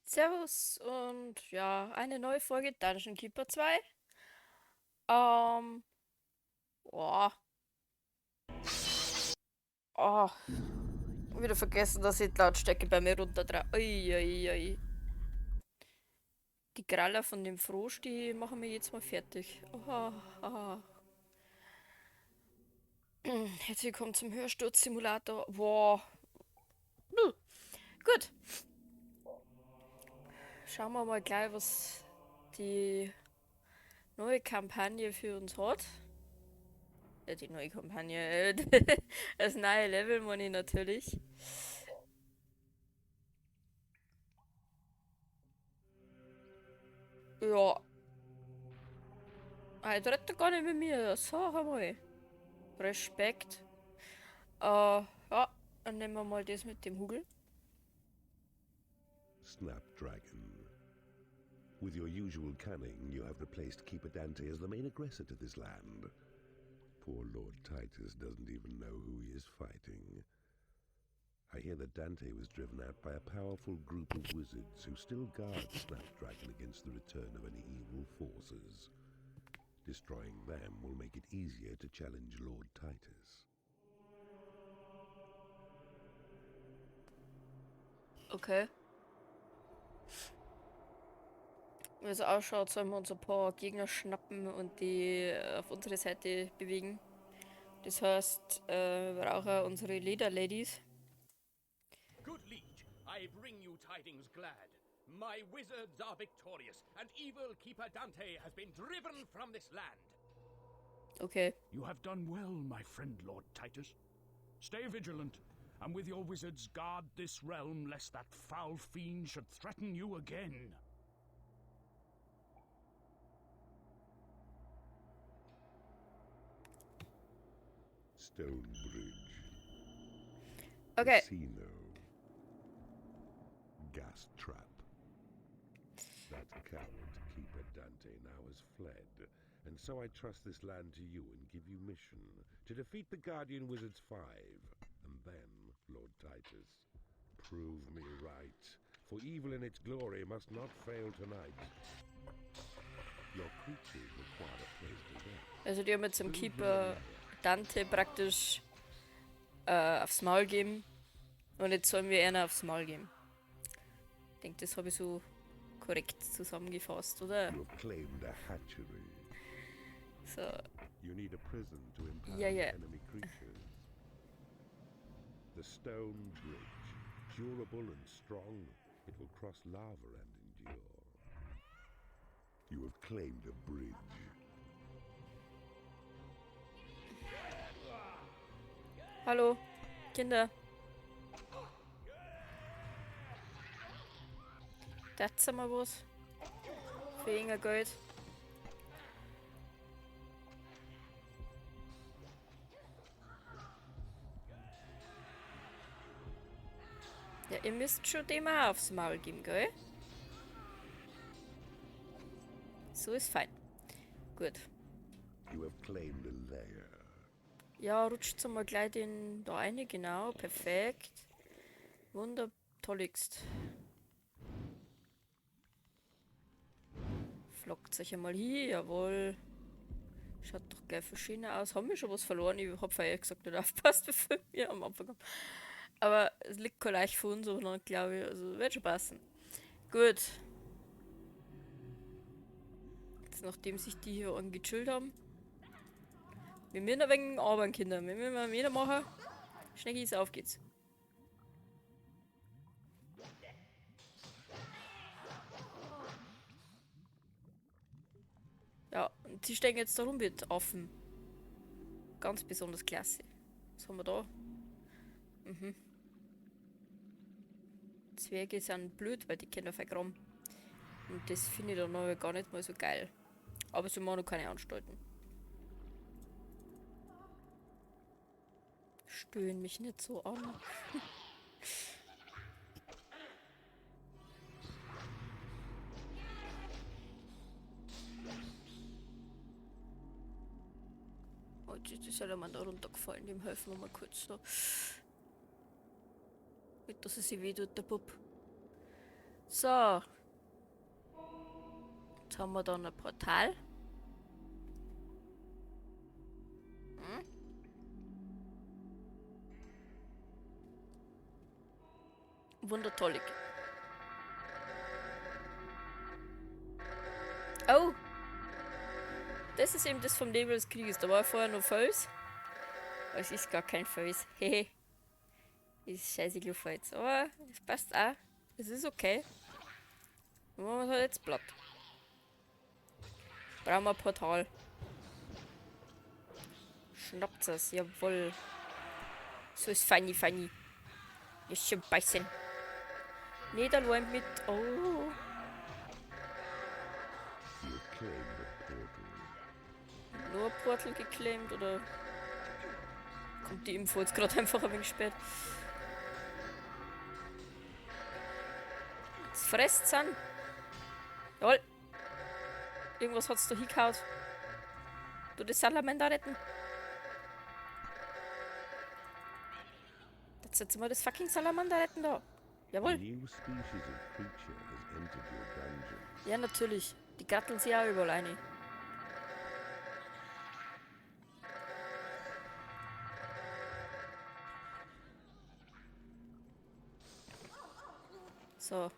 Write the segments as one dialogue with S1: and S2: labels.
S1: Servus und ja, eine neue Folge Dungeon Keeper 2. Boah. Oh. Wieder vergessen, dass ich die Lautstärke bei mir runterdrehe. Ui, ui, ui. Die Kraller von dem Frosch, die machen wir jetzt mal fertig. Oha, aha. Herzlich willkommen zum Hörsturz-Simulator. Boah. Gut. Schauen wir mal gleich, was die neue Kampagne für uns hat. Ja, die neue Kampagne. Das neue Level meine ich natürlich. Ja. Heute redet er gar nicht mit mir. Sag einmal. Respekt. Ja, dann nehmen wir mal das mit dem Hugel.
S2: Snapdragon. With your usual cunning, you have replaced Keeper Dante as the main aggressor to this land. Poor Lord Titus doesn't even know who he is fighting. I hear that Dante was driven out by a powerful group of wizards who still guard Snapdragon against the return of any evil forces. Destroying them will make it easier to challenge Lord Titus.
S1: Okay. Wie es ausschaut, sollen wir uns ein paar Gegner schnappen und die auf unsere Seite bewegen. Das heißt, wir brauchen unsere Lederladies.
S3: Good liege, I bring you tidings glad. My wizards are victorious, and evil Keeper Dante has been driven from this land.
S1: Okay.
S4: You have done well, my friend Lord Titus. Stay vigilant, and with your wizards guard this realm lest that foul fiend should threaten you again.
S2: Stone Bridge.
S1: Okay.
S2: Casino. Gas trap. That coward Keeper Dante now has fled, and so I trust this land to you and give you mission to defeat the Guardian Wizards 5, and then Lord Titus. Prove me right, for evil in its glory must not fail tonight. Your creatures require a place to rest.
S1: Also die haben jetzt dem Keeper Dante praktisch aufs Maul geben. Und jetzt sollen wir einer aufs Maul geben. Ich denke, das habe ich so korrekt zusammengefasst, oder?
S2: You have claimed a hatchery.
S1: So.
S2: You need a prison to impound
S1: Ja, ja.
S2: enemy creatures. The stone bridge, durable and strong, it will cross lava and endure. You have claimed a bridge.
S1: Hallo, Kinder. Das ist mal was. Für irgendein Geld. Ja, ihr müsst schon dem auch aufs Maul geben, gell? So ist fein. Gut.
S2: You have claimed a lair.
S1: Ja, rutscht mal gleich den da rein, genau, perfekt. Wundertolligst. Flockt sich einmal hier, jawohl. Schaut doch gleich verschieden aus. Haben wir schon was verloren? Ich hab vorher gesagt, nicht aufpasst, bevor wir am Anfang haben. Aber es liegt kein Leicht vor uns, glaube ich. Also wird schon passen. Gut. Jetzt, nachdem sich die hier angechillt haben. Wir müssen ein wenig arbeiten, Kinder. Wir müssen mal wieder machen. Schneckis, auf geht's. Ja, und die stehen jetzt da rum mit Affen. Ganz besonders klasse. Was haben wir da? Zwerge sind blöd, weil die können vergraben. Und das finde ich dann aber gar nicht mal so geil. Aber sie machen noch keine Anstalten. Stöhnen mich nicht so an. Oh, jetzt ist die Salamander runtergefallen, dem helfen wir mal kurz da. Nicht, dass er sich weh tut, der Bub. So. Jetzt haben wir da ein Portal. Hm? Wundertollig. Oh! Das ist eben das vom Nebel des Krieges. Da war vorher noch Fels. Aber es ist gar kein Fels. Hehe. Ist scheiße jetzt. Aber es passt auch. Es ist okay. Dann machen wir es halt jetzt platt. Brauchen wir ein Portal. Schnappt es, jawohl. So ist funny, funny. Ist schon beißen. Nicht allein mit. Oh. Nur ein Portal geclaimed oder kommt die Info jetzt gerade einfach ein wenig spät? Jetzt fresst's an. Jawohl. Irgendwas hat's da hingehauen. Du das Salamander retten. Jetzt setzen wir das fucking Salamander retten da. Jawohl. Ja, natürlich. Die gratteln sich auch überall rein. So.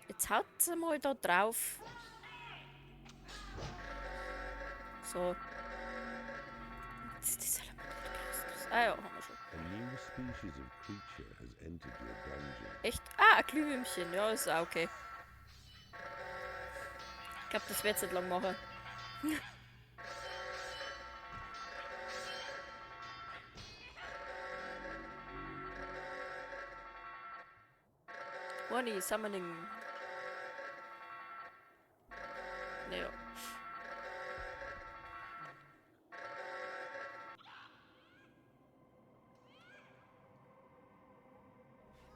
S1: Jetzt haut's mal da drauf. So. Jetzt ist die Salamander. Ah ja, haben wir schon. Echt? Ah, ein Glühwürmchen. Ja, ist auch okay. Ich glaube, das wird nicht lang machen. Money, Summoning. Naja.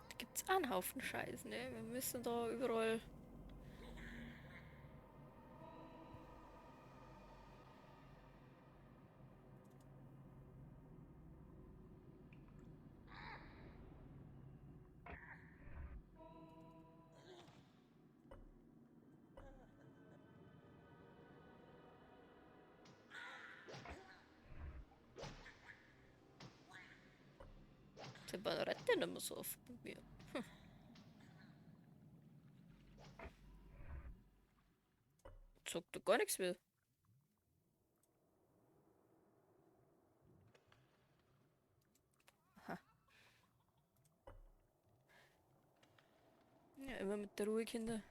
S1: Da gibt's einen Haufen Scheiß, ne? Wir müssen da überall. Der rennt ja nicht mehr so oft bei mir. Hm. Sagt doch gar nichts mehr. Aha. Ja, immer mit der Ruhe, Kinder.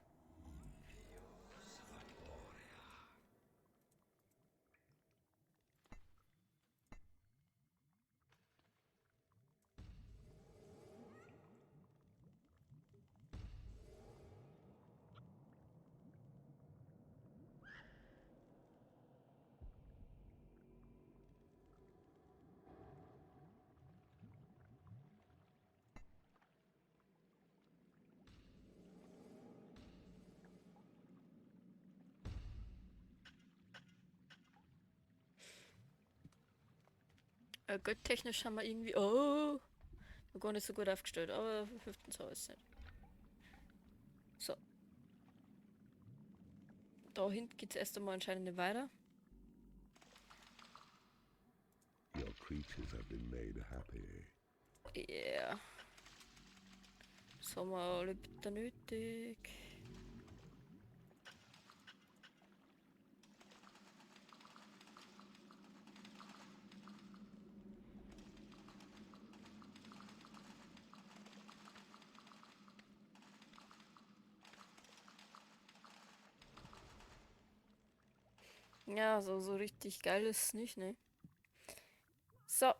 S1: Geldtechnisch haben wir irgendwie. Oh! Noch gar nicht so gut aufgestellt, aber 15 so ist es nicht. So. Da hinten geht es erst einmal anscheinend nicht weiter.
S2: Your creatures have been made happy.
S1: Yeah. Das haben wir alle bitte nötig. Ja, so richtig geil ist es nicht, ne? So.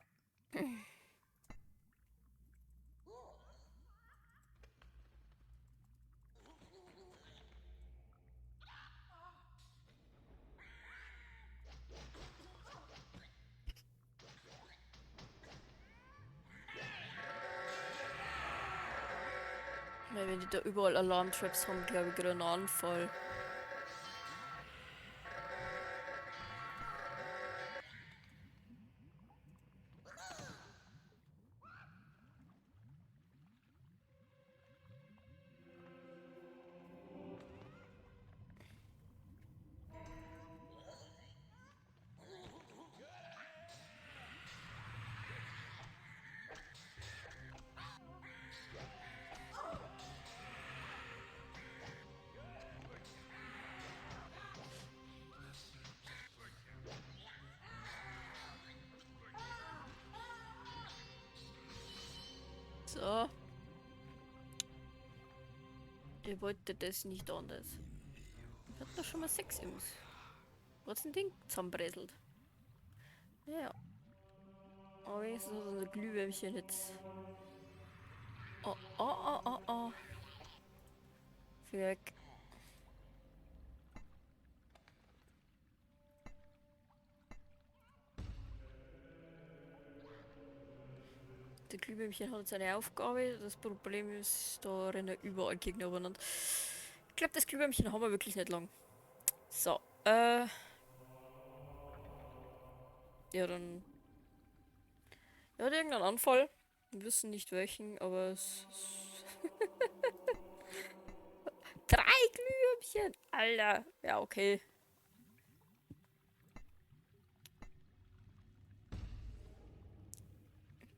S1: Weil wenn die da überall Alarmtraps haben, glaube ich, gerade einen Anfall. So. Ihr wolltet das nicht anders. Wir hatten doch schon mal 6 Imps. Wo hat's ein Ding zusammenbreselt? Ja. Aber wenigstens hat unser Glühwürmchen jetzt. Oh, oh, oh, oh, oh. Weg. Der Glühwürmchen hat jetzt eine Aufgabe. Das Problem ist, da rennen überall Gegner umeinander. Ich glaub, das Glühwürmchen haben wir wirklich nicht lang. So, ja, dann. Er hat irgendeinen Anfall. Wir wissen nicht welchen, aber es ist 3 Glühwürmchen! Alter! Ja, okay.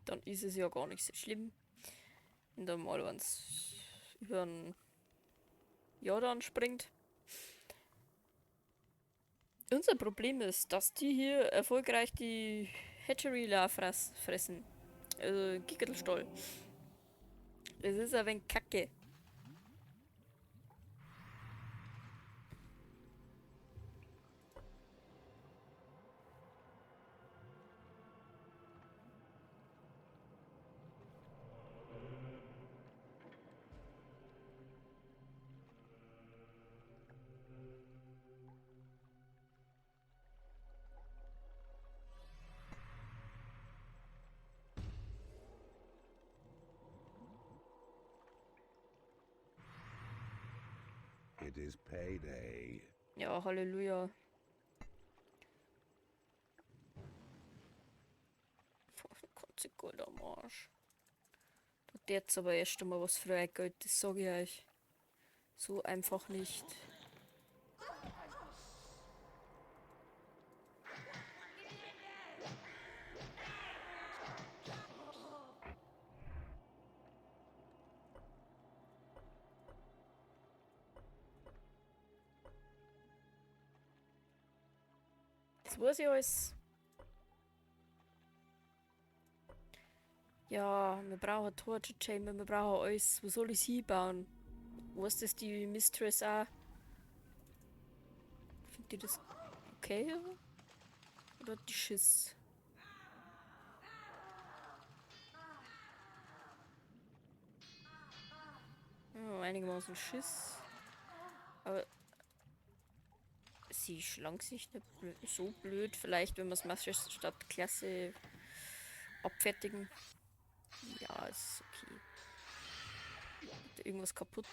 S1: Dann ist es ja gar nicht so schlimm. Wenn da mal eins über den Jordan springt. Unser Problem ist, dass die hier erfolgreich die Hatchery la fressen. Also Gickelstoll. Das ist ein wenig kacke.
S2: It is payday.
S1: Ja, Halleluja. Boah, ganze Gold am Arsch. Da hat jetzt aber erst einmal was freigeld, das sag ich euch. So einfach nicht. Das weiß ich alles. Ja, wir brauchen Torture Chamber, wir brauchen alles. Wo soll ich sie bauen? Weiß das die Mistress auch? Findet ihr das okay? Oder hat die Schiss? Ja, einigermaßen Schiss. Aber sie schlank sich nicht so blöd. Vielleicht, wenn wir es Master statt Klasse abfertigen. Ja, ist okay. Hat irgendwas kaputt?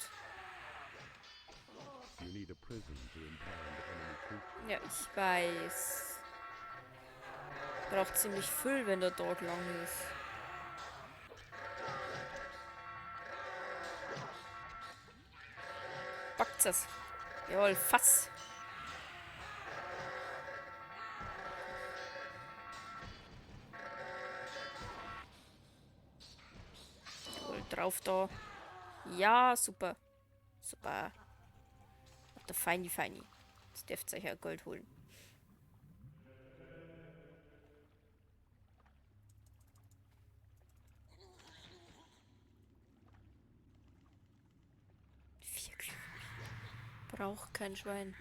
S2: You need a prison to impound enemy creatures.
S1: Ja, ich weiß. Braucht ziemlich viel, wenn der Tag lang ist. Packt's es. Jawohl, Fass. Jawohl, drauf da. Ja, super. Super. Ach, der Feini, Feini. Jetzt dürft ihr euch ja Gold holen. 4 Glück. Braucht kein Schwein.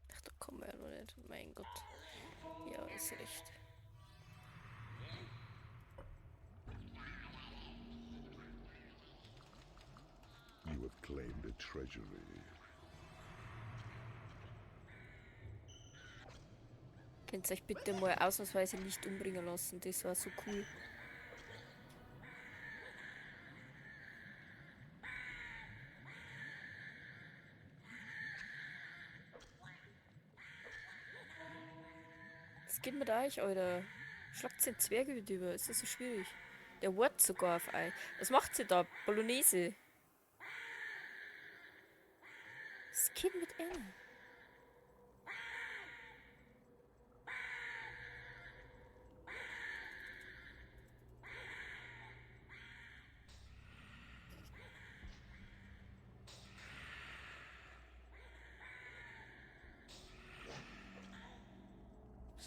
S1: Ach, da kommen wir ja noch nicht. Mein Gott. Ja, ist recht.
S2: You have claimed a treasury.
S1: Könnt ihr euch bitte mal ausnahmsweise nicht umbringen lassen? Das war so cool. Was geht mit euch, Alter? Schlagt den Zwerge wieder über. Ist das so schwierig? Der wart sogar auf euch. Was macht sie da? Bolognese. Was geht mit einer?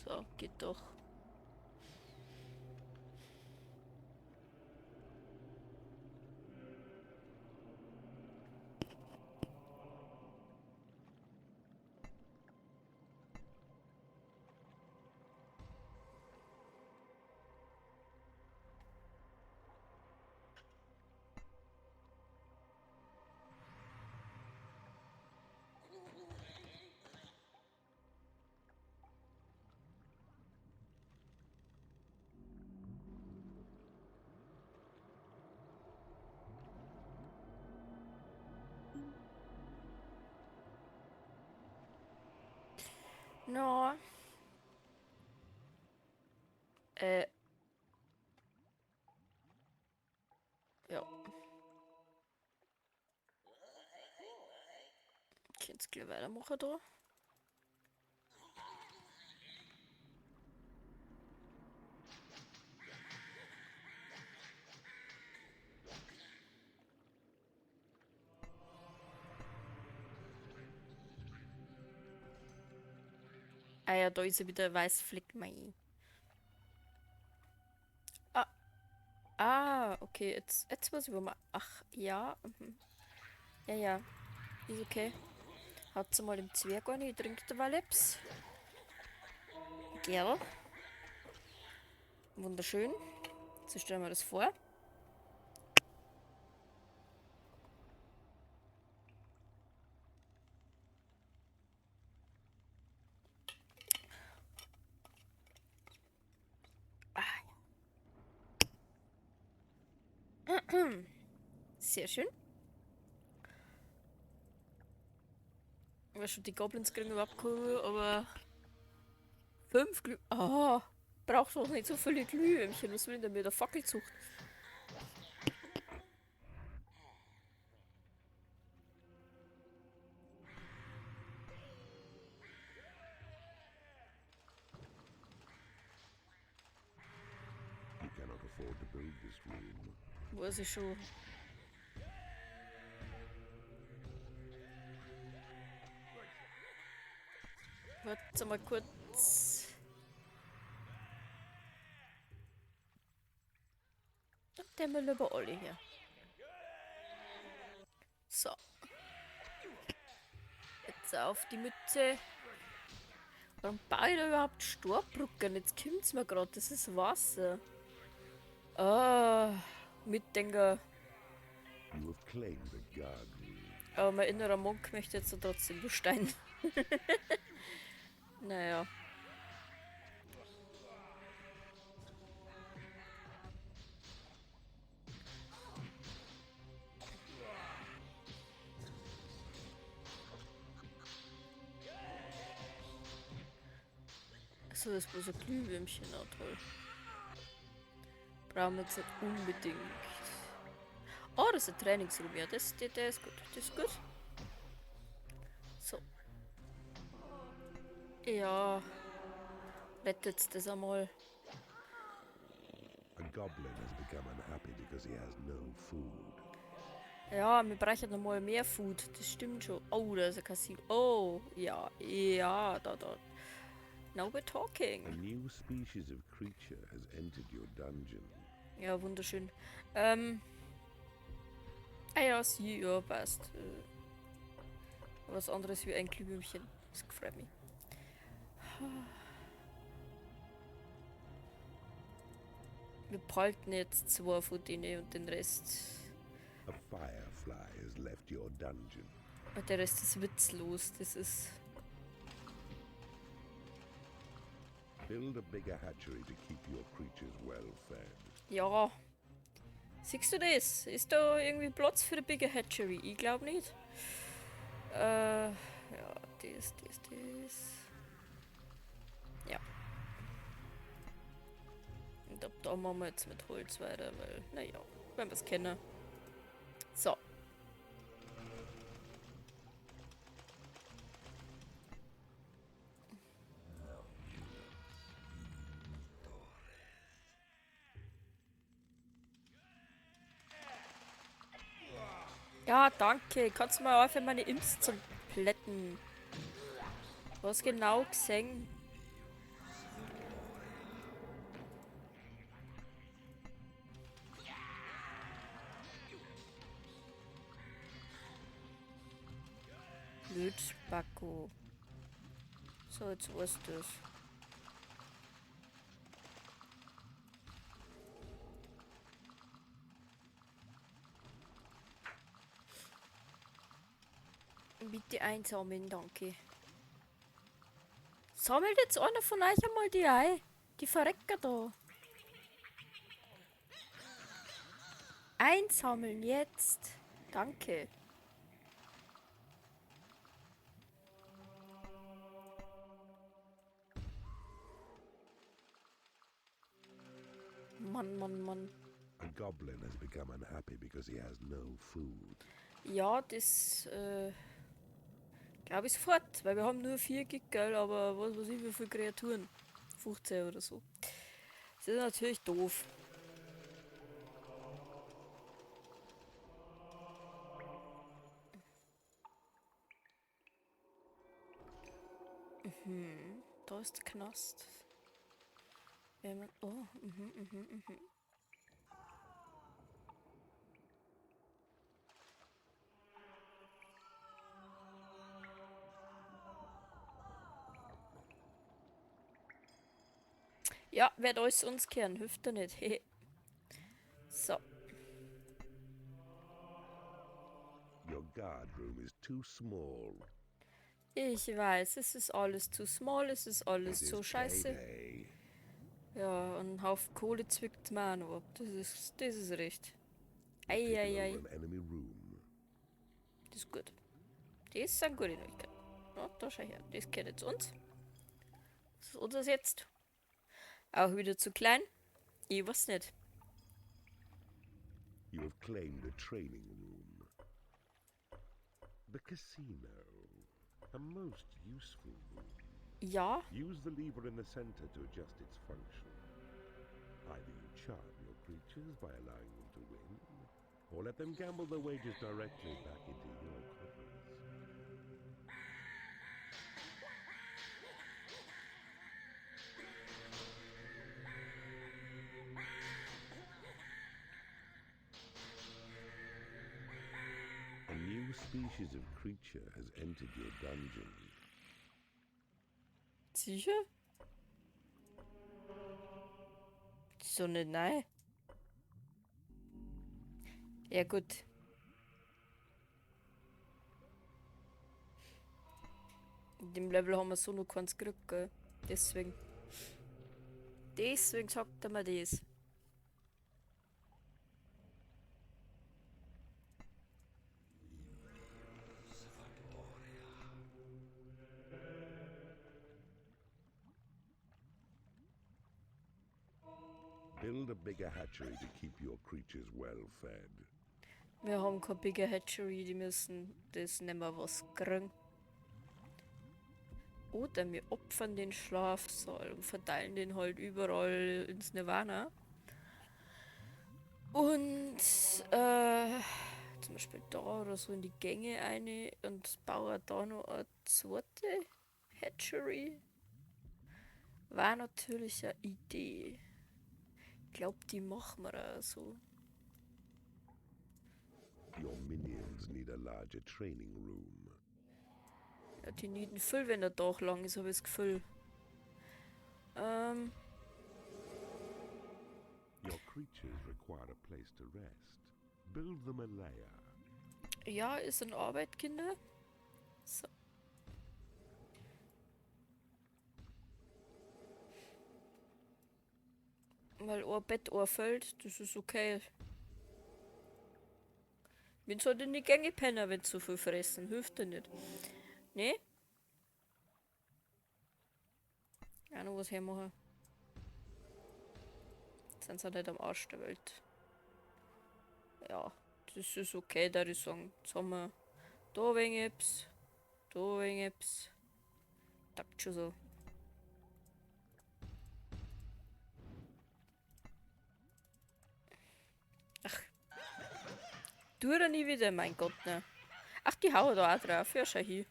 S1: So, geht doch. No. Ja. Könnt's gleich weitermachen da. Ah ja, da ist ja wieder Weißfleck, mei. Ah. Ah, okay, jetzt weiß ich, wo man... Ach, ja. Mhm. Ja, ja. Ist okay. Haut's mal dem Zwerg an, ich trinke da mal etwas. Gell. Wunderschön. So stellen wir das vor. Sehr schön. Ich weiß schon, die Goblins kriegen überhaupt keine, aber 5 Glüh. Ah, braucht doch nicht so viele Glühwürmchen. Was will denn mit der Fackelzucht?
S2: You cannot afford to build this room.
S1: Weiß ich schon. Warte mal kurz. Und der Müll über alle hier. So. Jetzt auf die Mütze. Warum baue ich da überhaupt Storbrücken? Jetzt kommt's mir grad, das ist Wasser. Ah, Mitdenker.
S2: You have claimed the guard room.
S1: Aber mein innerer Monk möchte jetzt trotzdem besteigen. Naja. Achso, das ist bloß ein Glühwürmchen, na toll. Brauchen wir jetzt nicht unbedingt. Oh, das ist ein Trainingsraum. Ja, der ist gut. Das ist gut. So. Ja. Rettet das einmal.
S2: A goblin has become unhappy because he has no food.
S1: Ja, wir brauchen noch mal mehr Food. Das stimmt schon. Oh, da ist ein Casino. Oh, ja. Ja, da, da. Now we're talking.
S2: A new species of creature has entered your dungeon.
S1: Ja, wunderschön. Ah ja, sie, ja, passt. Was anderes wie ein Glühwürmchen. Das gefreut mich. Wir behalten jetzt 2 von denen und den Rest.
S2: A firefly has left your dungeon.
S1: Und der Rest ist witzlos. Das ist.
S2: Build a bigger hatchery to keep your creatures well fed.
S1: Ja. Siehst du das? Ist da irgendwie Platz für eine bigger hatchery? Ich glaub nicht. Ja, das, das, das. Ja. Und ab da machen wir jetzt mit Holz weiter, weil, naja, wenn wir's kennen. So. Ja, danke. Kannst du mal aufhören, meine Imps zu plätten? Was genau gesehen? Blödspacko. So, jetzt weißt du das. Bitte einsammeln, danke. Sammelt jetzt einer von euch einmal die Ei? Die Verrecker da. Einsammeln jetzt. Danke. Mann, Mann, Mann.
S2: A goblin has become unhappy because he has no food.
S1: Ja, das glaube ich sofort, weil wir haben nur 4 Gig, gell, aber was weiß ich, wie viele Kreaturen. 15 oder so. Das ist natürlich doof. Da ist der Knast. Wenn man, oh, Ja, wird alles uns kehren, hilft ja nicht. So.
S2: Your guard room is too small.
S1: Ich weiß, es ist alles zu small, es ist alles
S2: It
S1: so
S2: is
S1: scheiße.
S2: payday.
S1: Ja, und einen Haufen Kohle zwickt mir auch noch ab. Das ist recht.
S2: You've
S1: Ei,
S2: taken
S1: ei,
S2: over
S1: ei.
S2: an enemy room.
S1: Das ist gut. Das sind gute Neuigkeiten. Ja, da schau her. Das gehört jetzt uns. Das ist unseres jetzt. Auch wieder zu klein. Ich weiß nicht.
S2: You have claimed a training room. The casino. A most useful room.
S1: Ja.
S2: Use the lever in the center to adjust its function. Either you charm your creatures by allowing them to win, or let them gamble their wages directly back into your coffers. A new species of creature has entered your dungeon.
S1: Sicher? So nicht, nein. Ja gut. In dem Level haben wir so noch keins gekriegt, gell? Deswegen. Deswegen sagt er mir das.
S2: Build a bigger hatchery to keep your creatures well fed.
S1: Wir haben keine bigger Hatchery, die müssen das nicht mehr was kriegen. Oder wir opfern den Schlafsaal und verteilen den halt überall ins Nirvana. Und zum Beispiel da oder so in die Gänge eine und baue da noch eine zweite Hatchery. War natürlich eine Idee. Ich glaub, die machen wir auch so.
S2: Your minions need a larger training room.
S1: Ja, die needen viel, wenn der Tag lang ist, hab ich das Gefühl.
S2: Your creatures require a place to rest. Build them a lair.
S1: Ja, ist in Arbeit, Kinder. So. Weil ein Bett, ein Feld, das ist okay. Wen soll denn die Gänge pennen, wenn zu viel fressen? Hilft ja nicht. Ne? Ja, noch was hermachen. Jetzt sind sie nicht am Arsch der Welt. Ja, das ist okay, da ich sagen. Jetzt haben wir da wenig etwas, da wenig etwas. Taugt schon so. Ach. Tu er nie wieder, mein Gott, ne. Ach, die hauen da auch drauf. Ja, schau hier.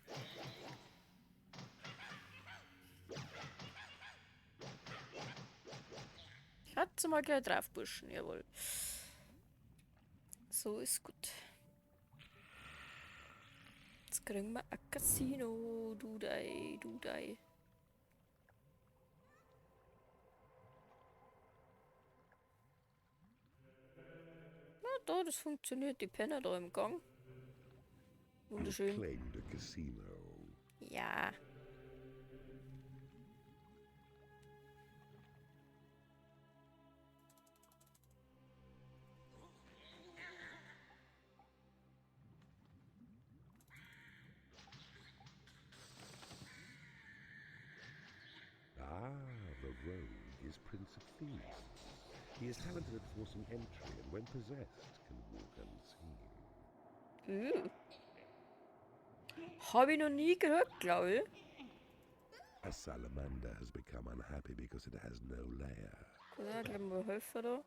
S1: Hat's mal gleich drauf, Burschen, jawohl. So ist gut. Jetzt Kriegen wir ein Casino. Du dei, du dei. Na da, das funktioniert. Die Penner da im Gang. Wunderschön.
S2: Claimed a casino.
S1: Ja.
S2: Ah, the rogue is Prince of Thieves. He is talented at forcing entry and when possessed can walk unseen.
S1: Habe ich noch nie gehört, glaube ich.
S2: A salamander has become unhappy because it has no lair.
S1: Ja, gleich mal helfen da.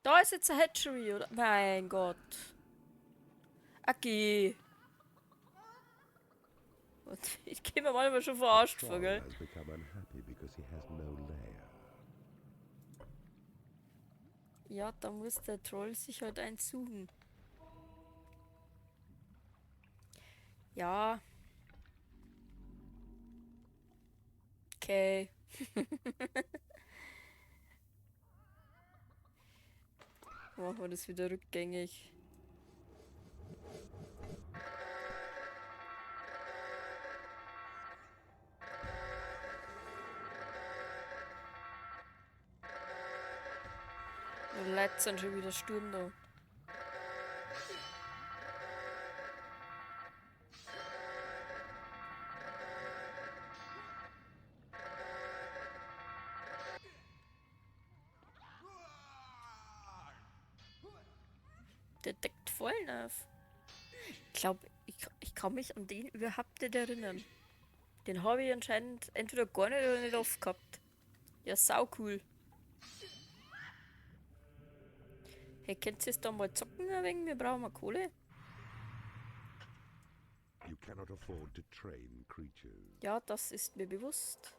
S1: Da ist jetzt ein Hatchery, oder? Mein Gott. Okay. Und ich geh mir manchmal schon verarscht vor, gell?
S2: Troll has become unhappy because he has no lair.
S1: Ja, da muss der Troll sich halt eins suchen. Ja. Okay. Machen wir das wieder rückgängig. Die Leute sind schon wieder Sturm da. Der deckt voll auf. Ich glaub, ich kann mich an den überhaupt nicht erinnern. Den habe ich anscheinend entweder gar nicht oder nicht oft gehabt. Ja, sau cool. Hey, könnt ihr es da mal zocken ein wenig? Wir brauchen mal Kohle.
S2: You cannot afford to train creatures.
S1: Ja, das ist mir bewusst.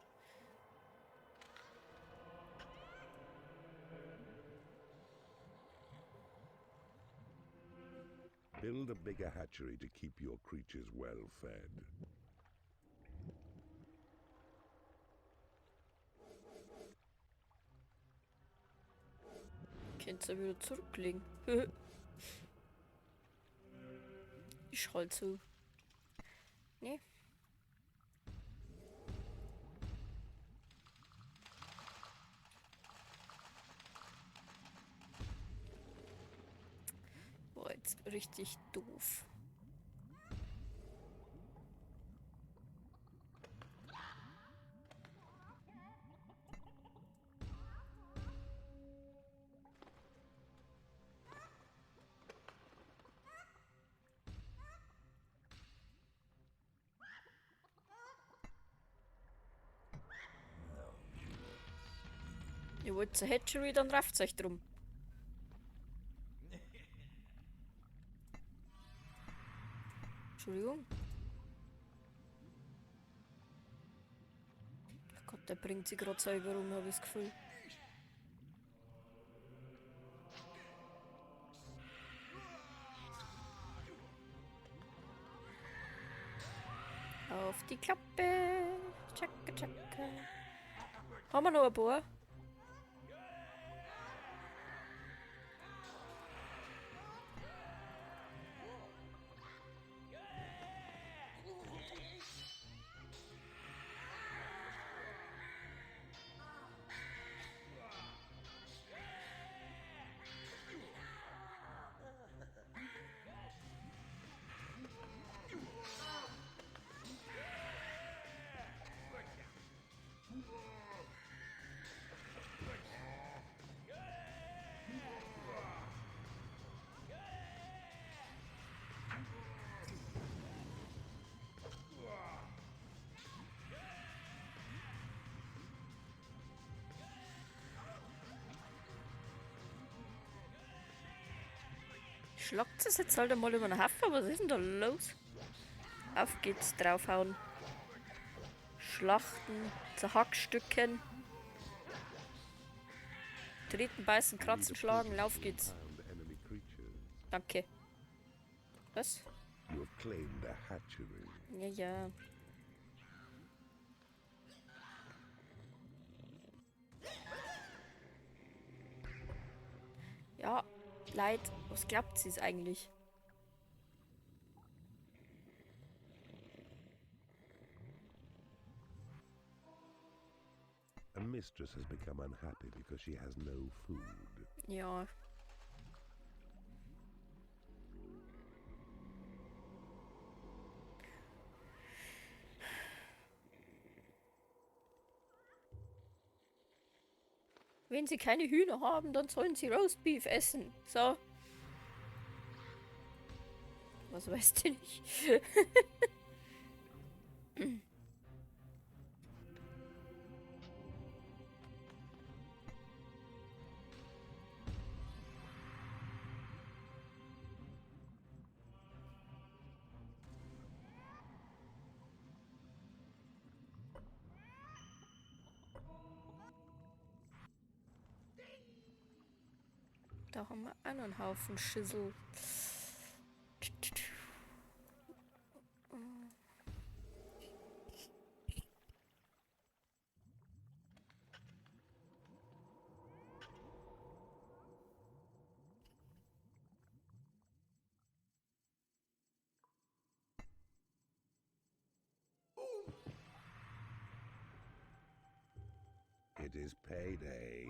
S2: Build a bigger hatchery to keep your creatures well fed.
S1: Könnt's ja wieder zurücklegen. Ich halt so. Nee. Boah, jetzt richtig doof. Ihr wollt zur Hatchery, dann rafft's euch drum. Entschuldigung. Oh Gott, der bringt sich grad selber um, hab ich das Gefühl. Auf die Klappe. Tschakka, tschakka. Haben wir noch ein paar? Schlagt es jetzt halt einmal über den Haufen, was ist denn da los? Auf geht's, draufhauen. Schlachten, Zerhackstücken. Treten, beißen,
S2: You need
S1: kratzen,
S2: a
S1: schlagen,
S2: prison
S1: lauf
S2: to
S1: geht's.
S2: impound enemy creatures.
S1: Danke. Was?
S2: You have claimed a hatchery.
S1: Ja, ja. Ja, leid. Was glaubt sie es eigentlich?
S2: A mistress has become unhappy because she has no food.
S1: Ja. Wenn sie keine Hühner haben, dann sollen sie Roastbeef essen. So. Was weißt du nicht? Da haben wir auch noch einen Haufen Schüssel.
S2: It is payday.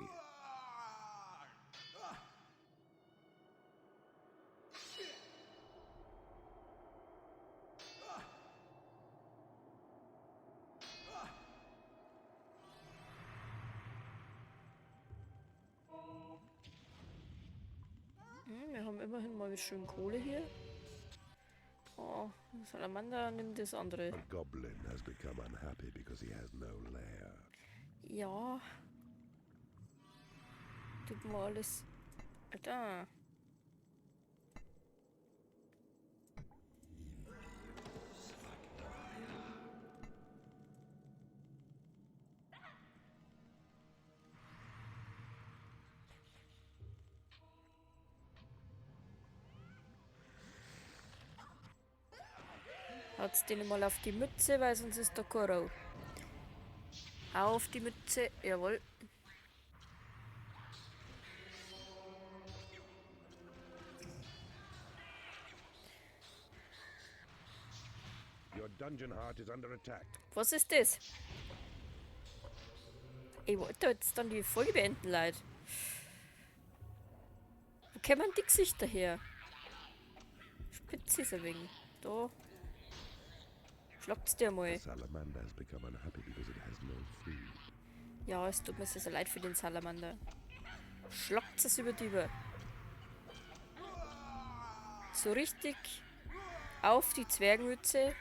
S1: Wir haben immerhin mal schön Kohle hier. Oh, Salamander nimmt das andere.
S2: A goblin has become unhappy because he has no lair.
S1: Ja. Tut mir alles. Alter. Haut's denen mal auf die Mütze, weil sonst ist der Koro. Auf die Mütze, jawohl.
S2: Your dungeon heart is under attack.
S1: Was ist das? Ich wollte jetzt dann die Folge beenden, Leute. Wo kämen die Gesichter her? Spitz ist ein wenig. Da. Schlagt's dir mal.
S2: The salamander has become unhappy because it has no food.
S1: Ja, es tut mir sehr, sehr leid für den Salamander. Schlagt's es über die über. So richtig auf die Zwergenmütze.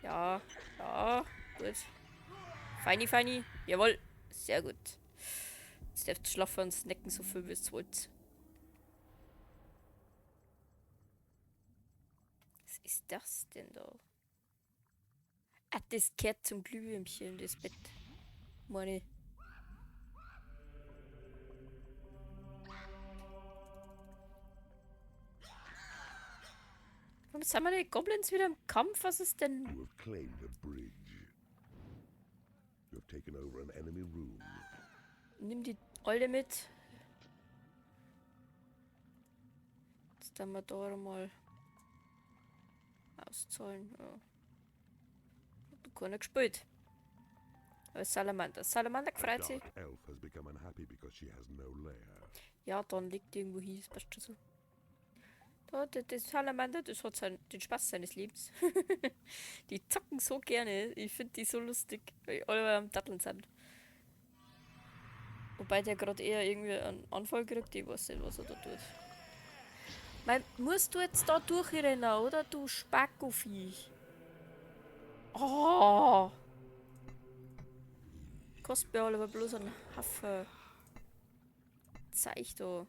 S1: Ja, ja, gut. Feini, feini. Jawohl, sehr gut. Jetzt dürft ihr schlafen und snacken so viel, wie ihr wollt. Was ist das denn da? Ah, das gehört zum Glühwürmchen, das Bett. Meine. Warum sind meine Goblins wieder im Kampf? Was ist denn?
S2: You have claimed a bridge. You have taken over an enemy room.
S1: Nimm die Alte mit. Jetzt dann wir da mal auszahlen. Ja. Hat keiner gespielt. Aber Salamander. Salamander
S2: A
S1: gefreut sich.
S2: dark elf has become unhappy because she has no lair.
S1: Ja, dann liegt die irgendwo hin, das passt schon so. Da, das Salamander, das hat den Spaß seines Lebens. Die zocken so gerne. Ich find die so lustig, weil die alle am Datteln sind. Wobei der grad eher irgendwie einen Anfall kriegt, ich weiß nicht, was er da tut. Mein, musst du jetzt da durchrennen, oder? Du Spackoviech. Oh! Kostet mir aber bloß einen Haufen Zeug da.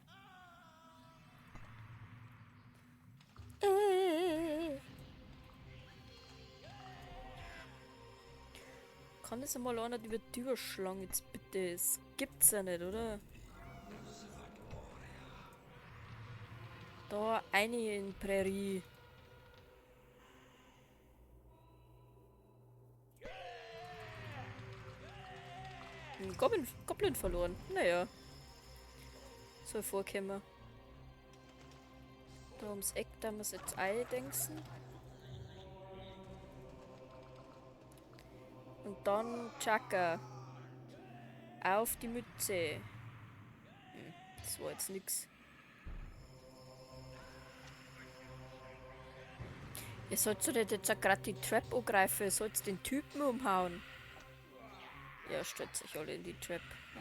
S1: Kann das einmal einer über die überschlagen jetzt bitte? Das gibt's ja nicht, oder? Da eine in Prärie. Ein Goblin verloren. Naja. Soll vorkommen. Da ums Eck, da muss jetzt eindingsen. Und dann Chaka. Auf die Mütze. Das war jetzt nix. Ihr sollt doch nicht jetzt grad die Trap angreifen, ihr sollt den Typen umhauen. Ja, stellt sich alle in die Trap. Ja.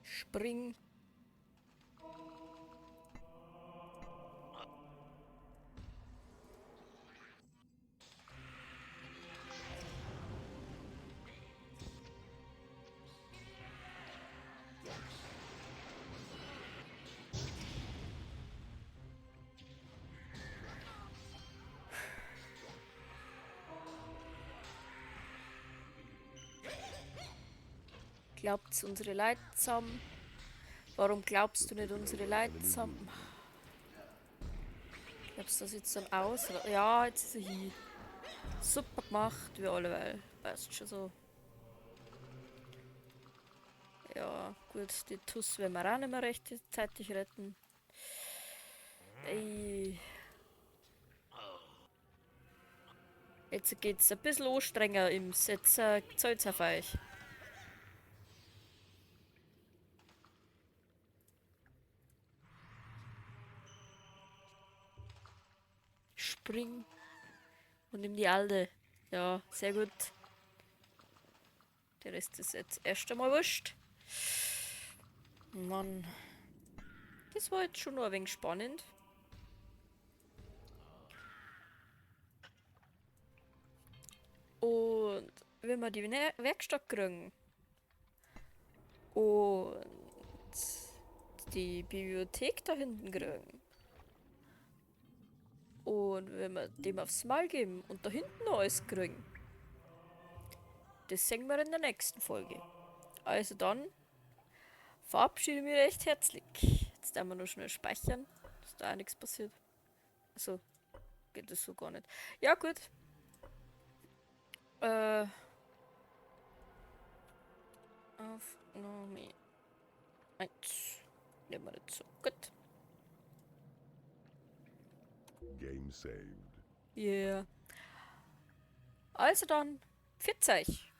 S1: Spring. Glaubt's unsere Leute zusammen? Warum glaubst du nicht unsere Leute zusammen? Glaubst du das jetzt dann aus? Oder? Ja, jetzt ist er hier. Super gemacht, wir alle, weil. Weißt schon so. Ja, gut, die Tuss werden wir auch nicht mehr rechtzeitig retten. Ey. Jetzt geht's ein bisschen anstrengender im Setz, zahlt's auf euch. Spring und nimm die alte. Ja, sehr gut. Der Rest ist jetzt erst einmal wurscht. Mann. Das war jetzt schon noch ein wenig spannend. Und wenn wir die Werkstatt kriegen und die Bibliothek da hinten kriegen und wenn wir dem aufs Maul geben und da hinten noch alles kriegen, das sehen wir in der nächsten Folge. Also dann verabschiede ich mich recht herzlich. Jetzt werden wir noch schnell speichern, dass da auch nichts passiert. Also geht das so gar nicht. Ja gut. Aufnahme 1. Nehmen wir das so. Gut.
S2: Game saved.
S1: Yeah. Also dann, pfiat euch.